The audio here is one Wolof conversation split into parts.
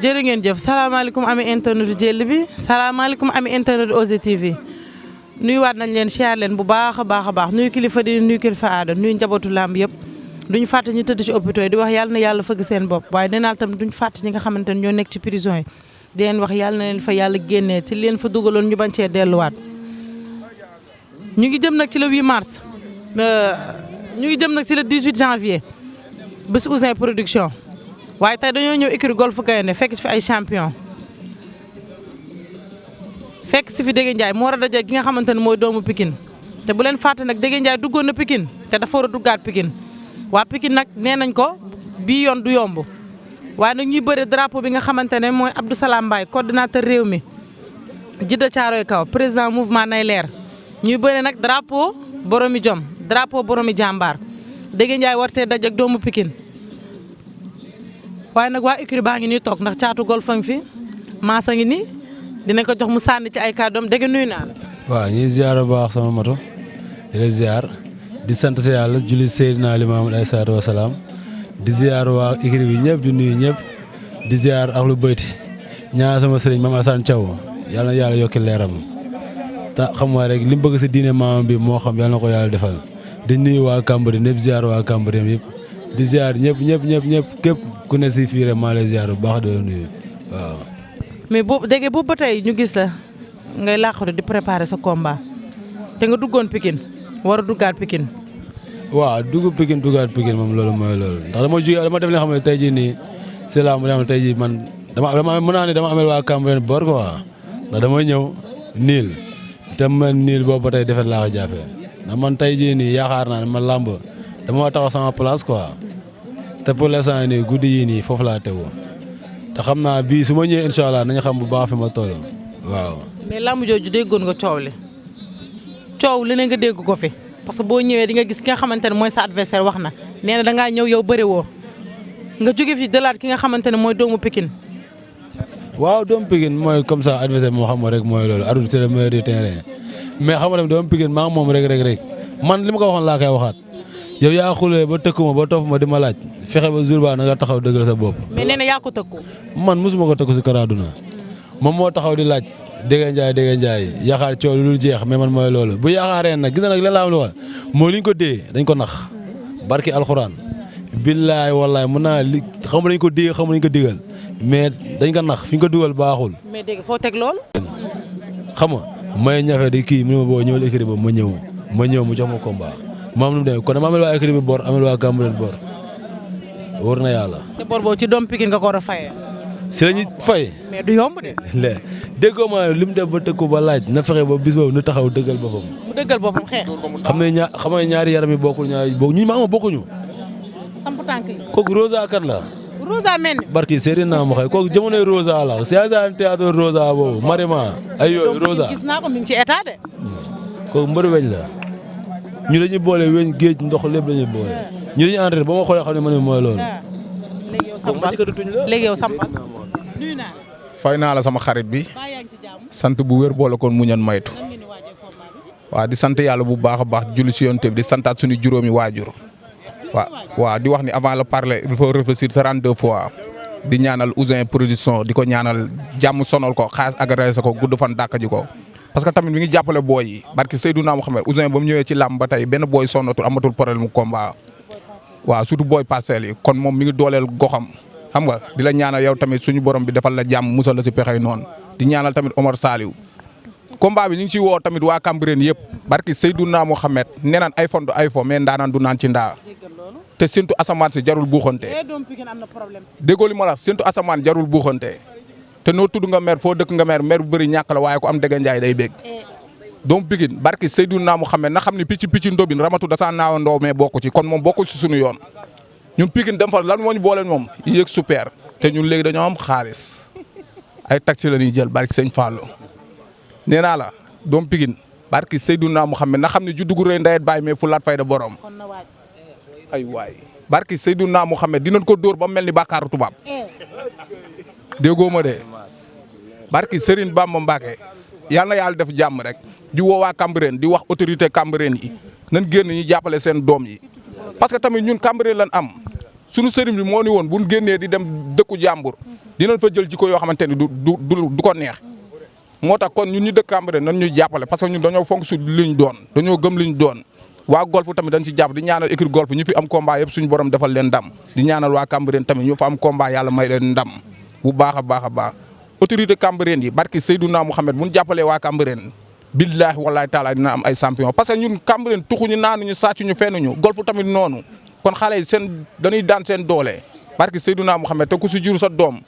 jërë ngeen jëf salaamaaleykum ami internet jël bi salaamaaleykum ami internet OZ TV nuyuwaat nañ leen siyaar leen bu baax a baax nuyu kilifa di nuyu kilifa aada nuyu njabootu làmb yëpp duñu fàtte ñu tëdd ci hôpital yi di wax yàlla na yàlla fëgg seen bopp waaye nee naa tam duñu fàtte ñi nga xamante ne ñoo nekk ci prison yi di leen wax yàlla na leen fa yàlla génnee ci leen fa dugaloon ñu bañ cee delluwaat ñu ngi jëm nag ci le 8 mars ñu ngi jëm nag ci le 18 janvier bés Ouzin Production waaye tey dañoo ñëw écurie Golf Gaïndé fekk ci fi ay champion fekk si fi Dégé Ndiaye moo war a daje gi nga xamante ne mooy doomu Pikine te bu leen fàtte nag Dégé Ndiaye duggoon na Pikine te dafa war a duggaat Pikine waa Pikine nag nee nañ ko bii yoon du yomb waaye nag ñuy bëre drapeau bi nga xamante ne mooy Abdou Salam Mbaye coordinateur réew mi Jidda Caaroy Kaw président mouvement nay leer ñuy bëre nag drapeau boromi jom drapeau boromi jàmbaar Dégé Ndiaye wartee daje ak doomu Pikine waaye nag waa écurie baa ngi nii toog ndax caatu Golf a ngi fi maasa ngi nii dinañ ko jox mu sànni ci ay kàddoom Dégé nuyu naa la. waaw ñuy ziar bu baax sama moto di la ziar di sant si yàlla julli Seydina Limaamu alayhi salaatu wa salaam di ziar waa écurie bi ñëpp di nuyu ñëpp di ziar ak lu bëyti ñaar sama sëriñ Mame Assane Thiaw yàlla na yàlla yokki leeram te xam nga rek li mu bëgg si diine maamam bi moo xam yàlla na ko yàlla defal di nuyu waa Cambérène ñëpp ziar waa Cambérène yëpp di ziar ñëpp képp ku ne si fii rek maa lay ziar bu baax di la nuyu waaw. mais boobu Dégé boobu ba tey ñu gis la ngay làqatu di préparer sa combat te nga duggoon Pikine war a duggaat Pikine. waaw duggaat Pikine moom loolu mooy loolu ndax dama def li nga xam ne tey jii nii c'est là mu ne tey jii man dama mën naa ne dama amel waa Cambérène bor quoi ndax dama ñëw niil te man niil boobu ba tey defet laa ko jàppee ndax man tey jii nii yaakaar naa ne man làmb dama taxaw sama place quoi te pour l'instant nii guddi yii nii foofu laa tegu te xam naa bii su ma ñëwee incha allah nañu xam bu baax fi ma toll waaw. mais làmb jooju déggoon nga coow li ne nga dégg ko fi parce que boo ñëwee di nga gis ki nga xamante ne mooy sa adversaire wax na nee na dangaa ñëw yow bëre woo nga jóge fi dalaat ki nga xamante ne mooy doomu Pikine. waaw doomu Pikine mooy comme ça adversaire moo xam rek mooy loolu arbitre c'est le meilleur du terrain mais xam nga tamit doomu Pikine maa moom rek man li ma ko waxoon laa koy waxaat yow yaa xulee ba tëkku ma ba topp ma di ma laaj fexe ba jour ba na nga taxaw dëggal sa bopp. mais nee na yaa ko tëkku. man mosuma ko tëkku si karaaduna moom moo taxaw di laaj Dégé Ndiaye yaakaar coow lu dul jeex mais man mooy loolu bu yaakaaree nag gis na nag leen laa am lu wax moo li ñu ko dee dañ ko nax barki alxuraan billaay wallaay mën naa li xam nañ ko dee xam nañ ko digal mais dañ ko nax fi ñu ko dugal baaxul. mais dégg foo teg loolu. xam nga may ñafe di kii mu ne ma boo ñëwal écurie ba ma ñëw mu jox ma combat ma am lu mu demee kon dama amel waa écurie bi bor amel waa Cambérène bor wóor na yàlla. te bor boobu ci doom Pikine nga ko war a fayee. si la ñuy fay. mais du yomb de. léegi déggoo ma li mu def ba tëkku ba laaj na fexe ba bis boobu nu taxaw dëggal boppam. mu dëggal boppam xeex. xam nga ñaari yaram yi bokkul ñi ma bokkuñu. samp tànk yi. kooku Rosa kat la. Rosa mel ni. barki seeri naa ma xëy kooku jamonoy Rosa la c'est ça théâtre Rosa boobu Marima ay yooyu Rosa. gis naa ko mi ngi ci état de. kooku mbër weñ la ñu dañuy boole weñ géej ndox lépp lañuy boole ñu dañuy entraîné ba ma xoolee xam ne man mooy loolu. léegi yow sampal léegi yow sampal. nuyu naa la. fay naa la sama xarit bi sant bu wér boole koon muñoon maytu waaw di sant yàlla bu baax a baax julli si yonent bi di santaat suñu juróomi waajur waaw di wax ni avant le parler il faut réfléchir 32 fois di ñaanal Ouzin Production di ko ñaanal jàmm sonal ko xaas agressé ko gudd fan dàkk ji ko parce que tamit mi ngi jàppale booy yi barki Seydouna Mohamed Ouzin ba mu ñëwee ci làmb ba tey benn booy sonnatul amatul problème mu combat waaw surtout booy parcelles yi kon moom mi ngi dooleel goxam xam nga di la ñaanal yow tamit suñu borom bi defal la jàmm musal la si pexey noonu di ñaanal tamit Omar Saliou combat bi ñu ngi siy woo tamit waa Cambérène yëpp barki Seydouna Mohamed nee naan ay fon du ay fo mais ndaanaan du naan ci ndaa te séntu asamaan si jarul buuxante déggoo li ma la séntu asamaan jarul buuxante te noo tudd nga mer foo dëkk nga mer bu bëri ñàkk la waaye ku am Dégé Ndiaye day bég doomu Pikine barki Seydouna Mohamed na xam ne picc ndobin ramatu da saa naawa ndoo mais bokku ci kon moom bokku si suñu yoon ñun Pikine dem fa lan moo ñu booleen moom yéeg super te ñun léegi dañoo am xaalis ay taxi la ñuy jël barki Sëñ Fallou nee naa la doomu Pikine barki Seydouna Mohamed na xam ne juddu gu rëy ndayet bàyyi mais fu laat fayda borom ay waay barki Seydouna Mohamed dinañ ko dóor ba mel ni bàkkaaru tubaab déggoo ma de barki Serigne Bamba Mbacke yàlla na yàlla def jàmm rek di woo waa Cambérène di wax autorité Cambérène yi nañ génn ñu jàppale seen doom yi parce que tamit ñun Cambérène lan am suñu sëriñ bi moo ni woon bu ñu génnee di dem dëkku jàmbur dinañ fa jël jikko yoo xamante ni du ko neex moo tax kon ñun ñu dëkk Cambérène nañ ñuy jàppale parce que ñun dañoo fonk su li ñu doon dañoo gëm li ñu doon waa golf tamit dañ si jàpp di ñaanal écurie golf ñu fi am combat yëpp suñu borom defal leen ndam di ñaanal waa Cambérène tamit ñu fa am combat yàlla may leen ndam bu baax a baax a baax autorité Cambérène yi barki Seydouna Mouhamed bu ñu jàppalee waa Cambérène billaahi wallaahi taala dina am ay champion parce que ñun Cambérène tuxuñu naanuñu sàccuñu fennuñu golf tamit noonu kon xale yi dañuy daan seen doole barki Seydouna Mouhamed te ku si jur sa doom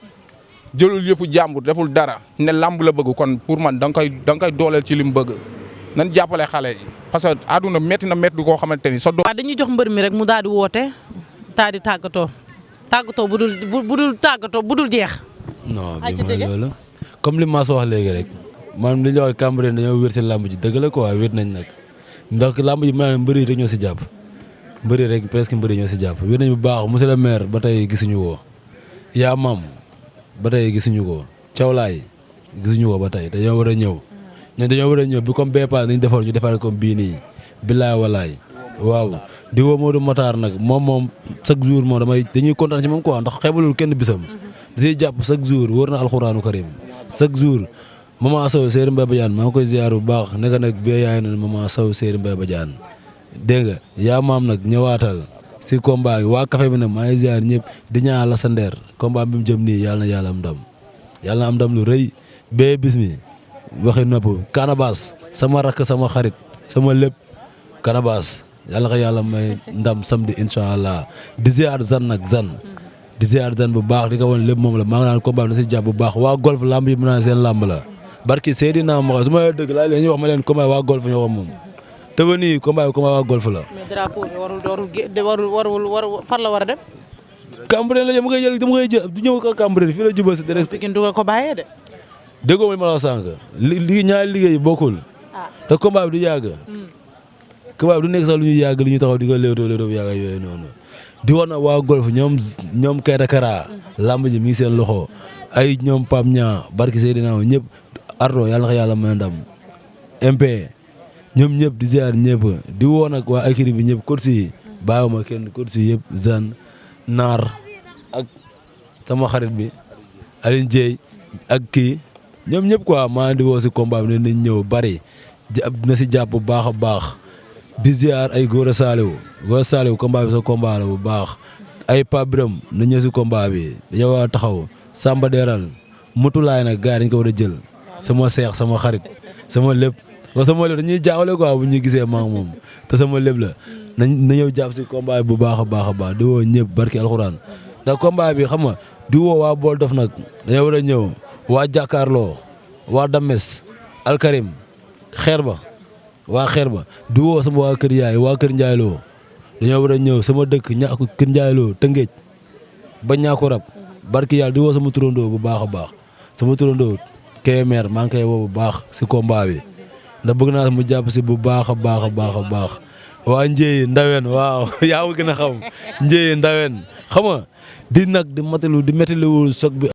jëlul yëfu jàmbur deful dara ne lamb la bëgg kon pour man da nga koy dooleel ci li mu bëgg nañ jàppale xale yi parce que àdduna métti na métti koo xamante ni sa doom. waaw dañuy jox mbër mi rek mu daal di woote daal di tàggatoo bu dul jeex. non bi mooy loolu comme li Mass wax léegi rek maanaam li ñu wax Cambérène dañoo wér si làmb ji dëgg la quoi wér nañ nag ndax làmb ji maanaam mbëri yi rek ñoo si jàpp mbëri rek presque mbëri ñoo si jàpp wér nañ bu baax monsieur le maire ba tey gisuñu woo yaa maam ba tey gisuñu ko cawlaay gisuñu ko ba tey dañoo war a ñëw ñun dañoo war a ñëw bi comme bee paas nañ defar ñu defar comme bii nii billaay walaay waaw di woo Modou Matar nag moom chaque jour moom dañuy kontaan ci moom quoi ndax xeebalul kenn bisam da siy jàpp chaque jour wóor na alxuraanu karim chaque jour maman Sow Seydou Mbaye Badiane maa ngi koy ziar bu baax nekk nag bee yaay na maman Sow Seydou Mbaye Badiane dégg nga yaa maam nag ñëwaatal si combat bi waa café bi nag maa ngi ziar ñëpp di ñaan la sa ndeer combat bi mu jëm nii yàlla na yàlla am ndam yàlla na am ndam lu rëy bee bis mi waxi nopp Canabasse sama rakk sama xarit sama lépp Canabasse yàlla ko yàlla may ndam samedi incha allah di ziar zan nag zan di ziar zan bu baax di ko wan lépp moom la maa ngi naan combat bi na si jàpp bu baax waa golf lamb yi mu naan seen lamb la barki Seydina ma su ma dëgg laa leen ñuy wax ma leen combat waa golf ñoo ko moom te ba nii combat waa golf la. mais drapeau bi warul fan la war a dem. Cambérène la dama koy jël du ñëw ko Cambérène fii la jubal si direct. Pikine du ko bàyyee de. déggoo ma la sànq ñaari liggéey bokkul. te combat bi du yàgg. combat bi du nekk sax lu ñuy yàgg lu ñu taxaw di ko léewtoo yàgg yooyu noonu. di wax na waa golf ñoom Kayta Kara lamb ji mi ngi seen loxo ay ñoom Pam Ñaa barki Seydina ñëpp Ardo yàlla na ko yàlla may ndam MP ñoom ñëpp di ziar ñëpp di woo nag waa équipe bi ñëpp course yi bàyyiwuma kenn course yi yëpp Zane Naar ak sama xarit bi Aline Dieye ak kii ñoom ñëpp quoi maa di woo si combat bi ne nañ ñëw bari na si jàpp bu baax a baax di ziar ay Gora Saliou combat bi sa combat la bu baax ay Pape Biram na ñëw si combat bi dañoo war a taxaw Samba Deral mutulaay nag gars yi dañ ko war a jël sama seex sama xarit sama lépp parce que sama lépp dañuy jaawale quoi bu ñu gisee maa moom te sama lépp la na ñëw jàpp si combat bi bu baax a baax a baax di woo ñëpp barki alxuraan ndax combat bi xam nga di woo waa Bool Dof nag dañoo war a ñëw waa Jàkkaarloo waa Dames Alkarim xeer ba di woo sama waa kër yaay waa kër Njaayloo dañoo war a ñëw sama dëkk kër Njaayloo Tëngéej ba ñaako rab barki yàlla di woo sama turandoo bu baax a baax sama turandoo Kébémer maa ngi koy woo bu baax si combat bi ndax bëgg naa mu jàpp si bu baax a baax a baax a baax waa Njéye Ndawen waaw yaa ma gën a xam Njéye Ndawen xam nga di nag di métti lu soog bi